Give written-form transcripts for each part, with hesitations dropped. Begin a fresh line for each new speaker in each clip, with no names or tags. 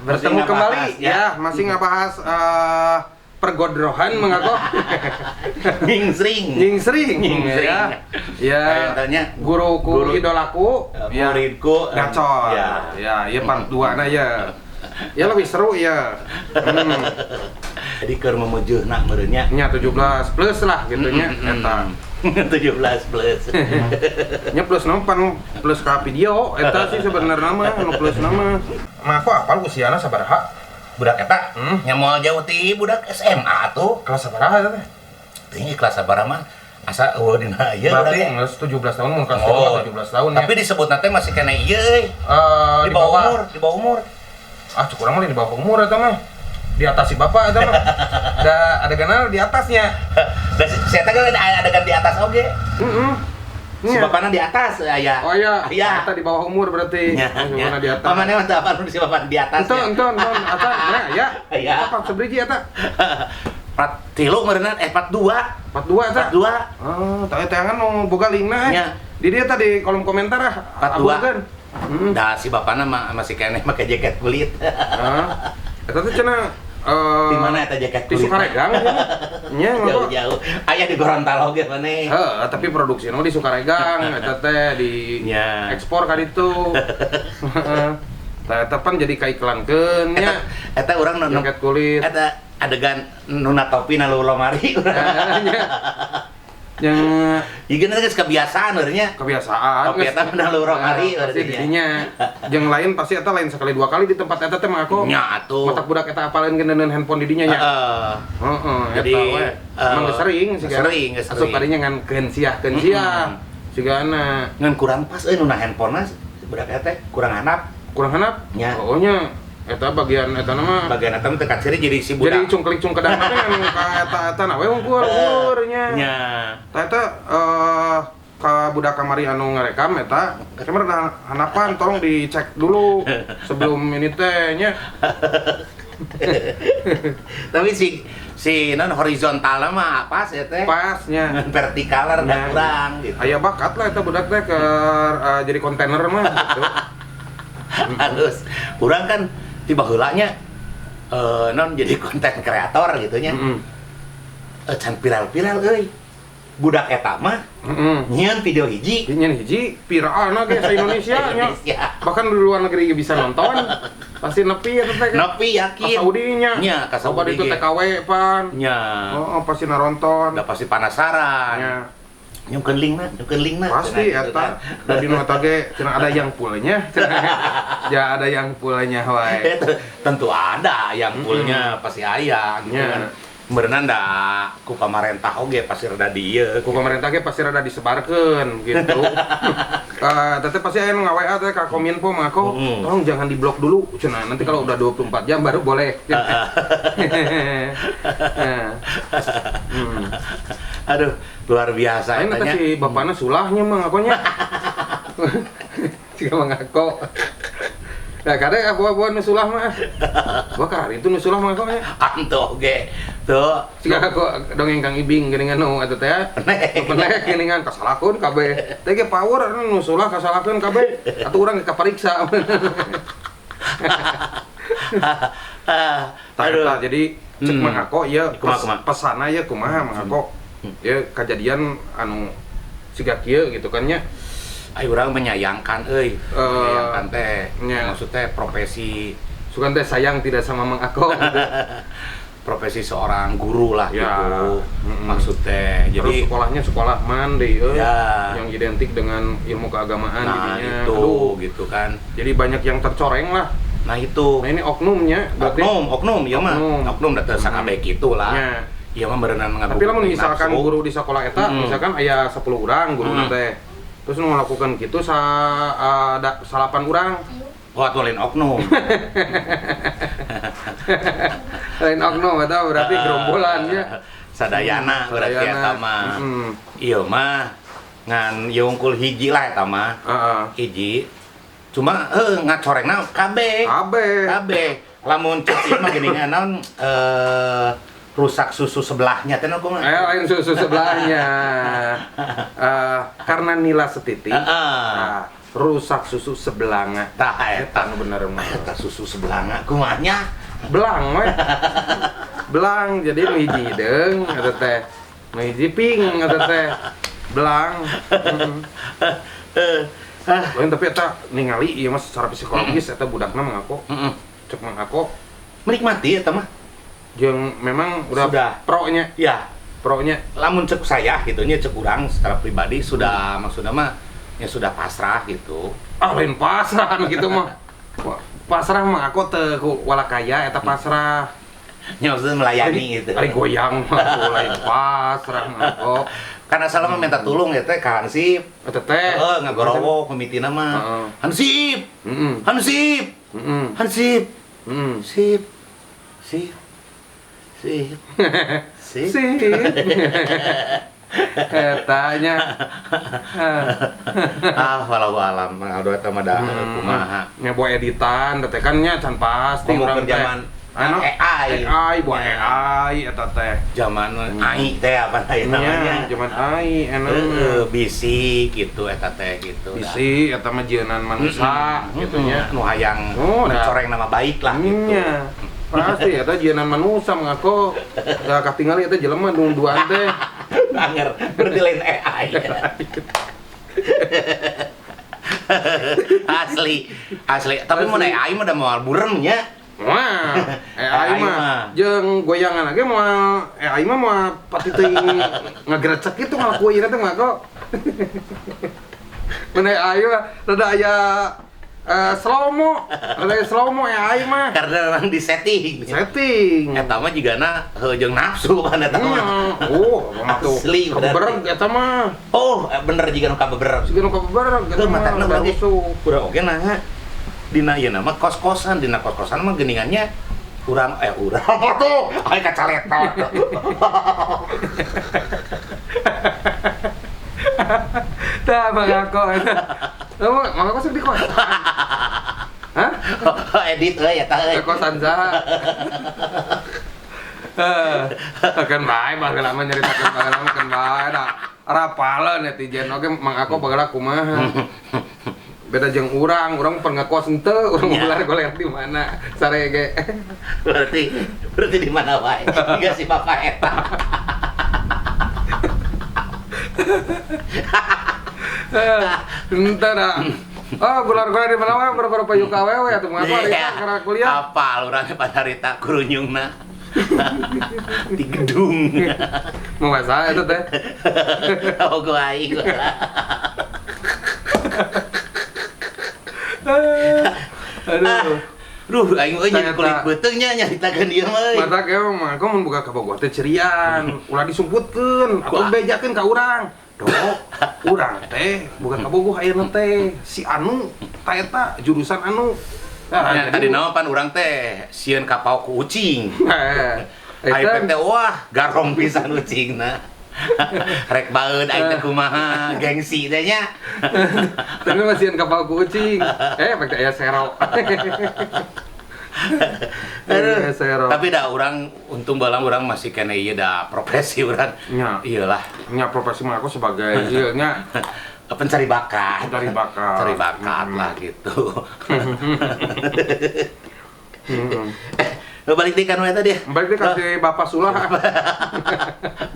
Bertemu
Masih
kembali
ngabahas,
ya, masih ngabahas pergodrohan mengaku.
Nyingsring.
Nyingsring.
Nyingsring.
Ya. Ya.
Kayaknya
guruku,
guru-
idolaku, ya.
Muridku
Gacor.
Ya.
Ya, ya part 2 na ya. Ya lebih seru ya.
Jadi keur memujuhna meureun nya.
Nya 17 plus lah gitu nya eta.
17 plus.
Nya plus nama plus ka video eta sih sebenarnya mah nu plus nama. Mah aku apal usiana sabaraha?
Budak eta nya moal jauh ti budak SMA tuh.
Kelas sabaraha eta teh?
Teuing kelas sabaraha mah asa eueuh dina ieu
Berarti
budak teh.
geus 17 tahun mun kelas
Oh,
17 tahun ya.
tapi disebutna teh masih kena ieu euy.
Eh,
Di bawah umur, di bawah umur.
Ah, cukup urang mah di bawah umur eta mah. Di atas si bapak eta mah. Da adeganna di atasnya.
Da si eta kan ada adegan di atas oge.
Heeh.
Si bapakna di atas aya.
Oh iya,
Aya.
eta di bawah umur berarti.
Nya,
Oh,
nya.
si di atas.
Pamane mah teu apa si bapak di atas.
Ente, ente, ente, eta, nah, ya.
Aya.
Eta part sebriji eta?
Part 3 meureunna, part 2.
Part 2 eta.
Part 2.
Oh, tah teangan nu boga linkna.
Nya.
Di dia tadi kolom komentar ah.
Part 2.
Abukeun. Heeh.
Dah si bapakna mah masih keneh make jaket kulit.
Heeh. Eta teh cenah
Di mana eta jaket
di
kulit?
Sukaregang cenah. Nya ngapa?
Jauh-jauh. Aya di Gorontalo ge maneh.
Heeh, tapi produksina mah di Sukaregang eta teh di
Nya.
ekspor ka ditu. Heeh. Tah eta pan jadi kaiklankeun nya.
Eta urang nu
Jaket kulit.
Eta adegan nu topi na lomari urang.
Nya. Yang
Ieu geus kebiasaan urang nya.
kebiasaan.
Topi eta mah lu lomari
Pasti
berarti nya.
didinya. Jeung lain pasti eta lain sekali dua kali di tempat eta teh mah aku.
Nya atuh.
Matak budak eta apaleun geuneun handphone di dinya nya.
Heeh.
Heeh,
Jadi,
eta we. Emang geus sering sih
sering, geus
Asup
sering.
kadinya ngan keun siah keun siah. Sigana
Ngan kurang pas euy nu na handphone-na budak eta teh kurang handap.
Kurang handap?
Nya.
Oh nya. Eta bagian eta mah
Bagian eta mah teu kaciri jadi si budak.
jadi cungklik cungkedang teh ngan ka eta eta na we unggul unggul nya.
Nya.
Tah eta ka budak kamari anu ngarekam eta kamera handapan tolong dicek dulu sebelum ini teh nya.
Tapi si si non horizontal mah apa sih teh?
Pasnya.
Ngan vertikal rada
Nya.
kurang gitu.
Aya bakat lah eta budak teh ke jadi kontainer mah gitu.
Halus. Urang kan tiba heulanya non jadi konten kreator gitu nya. Can viral-viral euy. Budak eta mah nyieun video hiji.
Nyeun hiji viralna ge sa Indonesia nya.
Indonesia.
Bahkan di luar negeri ge bisa nonton. Pasti nepi eta teh.
Nepi
Ka
yakin.
Saudi nya.
Nya, ka
Coba
Saudi
itu
ge.
TKW pan.
Nya.
Oh, pasti naronton.
Udah pasti penasaran.
Nya.
Nyungkeun linkna, nyungkeun linkna.
Pasti
Cenah gitu
eta
kan.
da dinu eta ge cenah ada yang pulnya. Ya ada yang pulnya wae.
Itu tentu ada yang pulnya pasti aya gitu
Nya.
kan. Berenang da ku pamarentah oge pasti rada di ieu.
Ku pemerintah ge pasti rada disebarkeun gitu. Teteh pasti aya nu nga-WA teh ka Kominfo mah aku, tolong jangan diblok dulu cenah. Nanti kalau udah 24 jam baru boleh.
Aduh, luar biasa
Lain eta
etanya.
si bapakna sulahnya mah ngakonya. Siga mangako. Nah, kadang abu-abuan nu sulah mah. Gua kari itu nu sulah mah ngakonya.
Anto oge. Tuh.
Siga aku dongeng Kang Ibing geuningan nu eta teh.
Penek.
Nu penek geuningan kasalakeun kabeh. Teh ge power nu sulah kasalakeun kabeh. Atuh urang ge kapariksa. Tah
Aduh.
eta jadi cek Mang Ako ieu
Kumaha, kumaha?
pesana ieu kumaha Mang Ako. Ieu kajadian anu siga kieu gitu kan nya.
Ay, urang menyayangkan euy. Menyayangkan teh.
Nya.
Maksudnya profesi
Sugan teh sayang tidak sama Mang Ako gitu.
Profesi seorang guru lah
Ya.
gitu. Maksudnya
Terus
jadi
sekolahnya sekolah mandi euy,
Ya.
yang identik dengan ilmu keagamaan
nah
jadinya.
itu
Aduh,
gitu kan.
jadi banyak yang tercoreng lah.
Nah itu.
Nah ini oknumnya berarti.
Oknum, oknum ieu mah.
Oknum.
Oknum da teu sakabeh kitu lah.
Nya.
Ieu mah berenang
Tapi lamun misalkan guru di sekolah eta, misalkan aya 10 orang guru teh. Terus nu ngelakukan gitu sa salapan orang.
Oh, atuh lain oknum.
Lain oknum eta berarti gerombolan ya.
Sadayana berarti
Sadayana.
eta mah. Ieu mah ngan ieu unggul hiji lah eta mah.
Heeh.
Hiji. Cuma ngacorengna kabeh.
Kabeh.
Kabeh. Lamun cek ieu mah geuningan naon rusak susu sebelahnya teh kumaha?
Lain susu sebelahnya. Karena nila setitik.
Heeh.
Nah, Rusak susu sebelanga.
Tah
Eta nu bener mah.
Eta susu sebelanga kumaha nya?
Belang we. Belang jadi nu hiji hideung eta teh. Nu hiji ping eta teh. Belang. Lain tapi eta ningali ieu mah secara psikologis eta budakna mah aku. Cek mah aku
menikmati eta mah.
Jeung memang udah
sudah
pro-nya.
Ya,
pro-nya.
Lamun cek saya gitu nya, cek urang secara pribadi sudah maksudnya mah ya sudah pasrah gitu.
Ah lain pasrah gitu mah. Pasrah mah aku teu ku walakaya eta pasrah.
Ya maksudnya melayani gitu.
Ari goyang mah lain pasrah mah aku.
Karena salah mah minta tulung ya teh ka Hansip.
Eta teh.
Heeh, ngagorowok mimitina mah. Hansip. Hansip. Hansip. Sip. Sip. Sip. Sip.
Sip. Etanya.
Ah, walau alam, Aldo eta mah da kumaha.
Nya boa editan, teh kan nya can pasti
urang teh. Zaman AI.
AI, boa AI eta teh.
Zaman AI teh apa namanya?
Zaman AI enak.
Heeh, bisi gitu eta teh gitu.
Bisi eta mah jieunan manusa gitu nya.
Nu hayang mencoreng nama baik lah gitu.
Pasti eta jieunan manusa mengaku da katingali eta jelema nu duaan teh.
Anger, berarti lain AI. Asli, asli. Tapi mun AI mah da moal burem nya.
Wah, AI mah jeung goyangan ge moal AI mah moal pati teuing ngagrecek kitu ngalakuin teh mah kok. Mun AI mah rada aya slow-mo, rada slow-mo AI mah.
Karena memang disetting.
Disetting.
Eta mah jigana heuh jeung nafsu kan eta mah.
Oh, mah tuh.
Asli
kabebereg eta mah.
Oh, bener jiga nu kabebereg.
Jiga nu kabebereg eta mah.
Matana urang oge nah. Dina ieu mah kos-kosan, dina kos-kosan mah geuningannya urang urang tuh, aya kacaletot.
Tah mangako eta. Mangako sok di kos. Hah?
Edit euy eta euy.
Kosan saha? Kan bae baheula mah nyaritakeun baheula mah kan bae da. Rapaleun netizen oge mangako baheula kumaha. Beda jeung urang, urang pernah ngekos henteu, urang goler-goler di mana sarege.
Berarti di mana wae? Jiga si bapak eta.
Henteu da. Oh, goler-goler di mana wae boro-boro payu ka awewe atuh mah apa karena kuliah.
Apal urang teh pacarita kurunyungna. Di gedung.
Mau masalah eta teh.
Oh, gua aing.
Aduh.
Duh, aing euy jadi kulit beuteung nya nyaritakeun ieu mah euy.
Mata ge mah aku mun buka ka Bogor teh cerian, ulah disumputkeun atuh bejakeun ka urang. Dok, urang teh buka ka Bogor ayeuna teh si anu ta eta jurusan anu.
Nah, tadi naon pan urang teh sieun ka paok ku ucing. Aing teh wah garong pisan ucingna. Rek baeud aing teh kumaha gengsi teh nya.
Tapi masih kapal ku ucing. Pake aya sero.
Aduh, sero. Tapi dah urang untung balang urang masih kene ieu dah profesi urang.
Nya.
Iyalah.
Nya profesi mah aku sebagai ieu nya
pencari bakat.
Pencari bakat.
Pencari bakat lah gitu. Balik di kanu eta dia.
Balik di kasih Bapak Sula.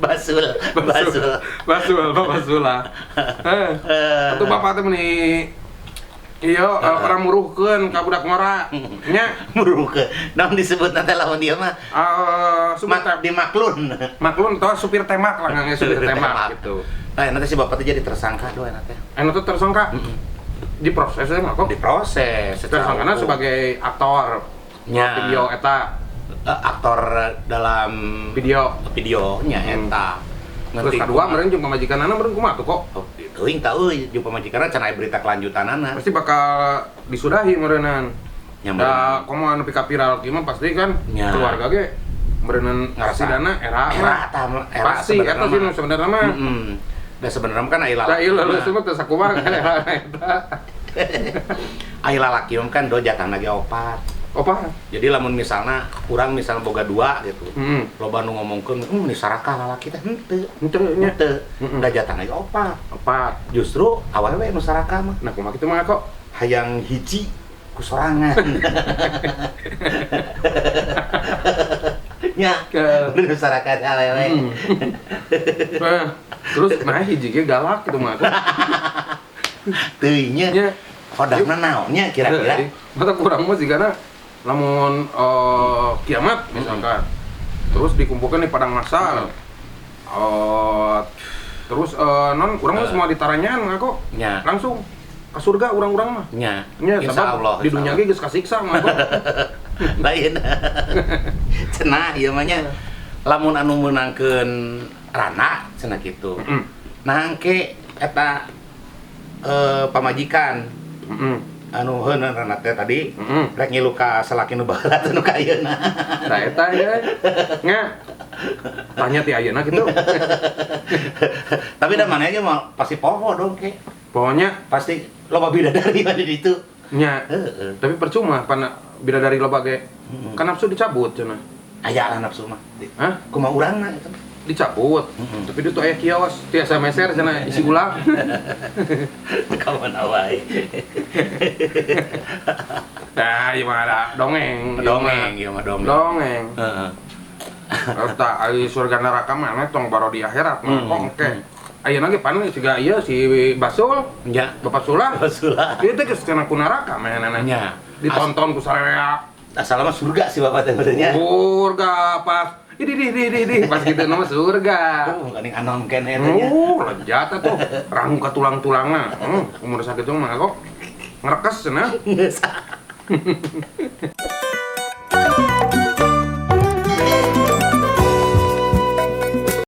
Basul.
Basul, Bapak Sula. Atuh bapak teh meuni ieu orang muruhkeun ka budak ngora. Nya
muruhkeun. Naon disebutna teh lamun dia mah? Supir di maklun.
Maklun atau supir tembak lah nggak supir tembak gitu.
Nah, nanti si bapak teh jadi tersangka doa nanti.
Anu teh tersangka. Diproses mah kok.
Diproses.
Tersangkana sebagai aktor.
Nya.
Video eta
aktor dalam videonya eta.
Terus kedua meureun jeung pamajikanana meureun kumaha tuh kok?
Oh, teuing tah euy jeung pamajikanana can aya berita kelanjutanana.
Pasti bakal disudahi meureunan.
Nya
da komo anu pika viral kieu mah pasti kan
nya.
Keluarga ge meureunan ngasidana era
era
pasti eta sih nu sebenarnya mah.
Heeh. Da sebenarnya kan aya lalaki.
Da ieu leuleus mah teu sakumaha kan era eta.
Aya lalaki kan do jatahna ge opat.
Opat.
Jadi lamun misalna urang misalna boga dua gitu. Loba nu ngomongkeun, ni sarakah lalaki teh henteu.
Henteu nya.
Henteu.
Heeh.
Da jatahna ge opat.
Opat.
Justru awewe nu sarakah mah
Nah, kumaha kitu mah kok?
Hayang hiji ku sorangan. Nya, nu sarakah teh awewe.
Nah, terus nah hiji ge galak gitu mah.
Teuing nya.
Nya.
Hodahna naon nya kira-kira?
Mata kurang mah sigana lamun kiamat misalkan. Terus dikumpulkan di padang mahsyar. Terus non urang mah semua ditaranyaan ngaku.
Nya.
Langsung ke surga urang-urang mah.
Nya.
Nya,
Insya
sabab
Allah.
di dunia ge geus kasiksa mah kok.
Lain. Cenah ieu mah nya. Lamun anu meunangkeun rana cenah kitu. Nah engke eta pamajikan anu heuneun rana teh tadi rek ngilu ka salaki nu baheula teh nu ka ayeuna.
Nah eta ya. Nya. Tanya ti ayeuna kitu.
Tapi da mana aja mah pasti poho dong ke.
Pokoknya
Pasti loba bidadari mah di ditu.
Nya.
Heeh.
Tapi percuma pana bidadari loba ge. Kan nafsu dicabut cenah.
Aya lah nafsu mah.
Hah?
Kumaha urangna eta?
Dicabut. Tapi itu tuh aya kios, tiasa meser cenah isi ulang.
Ka mana wae.
Nah, ieu mah ada dongeng.
Dongeng ieu mah dongeng.
Dongeng.
Heeh.
Eta ari surga neraka mana tong baro di akhirat mah kok engke. Ayeuna ge pan siga ieu si Basul,
Nya.
Bapak Sula.
Basula.
Ieu teh geus kena ku neraka mainanna.
Nya.
Ditonton ku sararea.
Asal mah surga sih bapak teh benernya.
Surga pas di pas gitu nama surga.
Oh, geuning anom keneh teh nya.
Lejat atuh. Rangu ka tulang-tulangna. Umur sakitu mah kok ngerekes cenah.
Geus.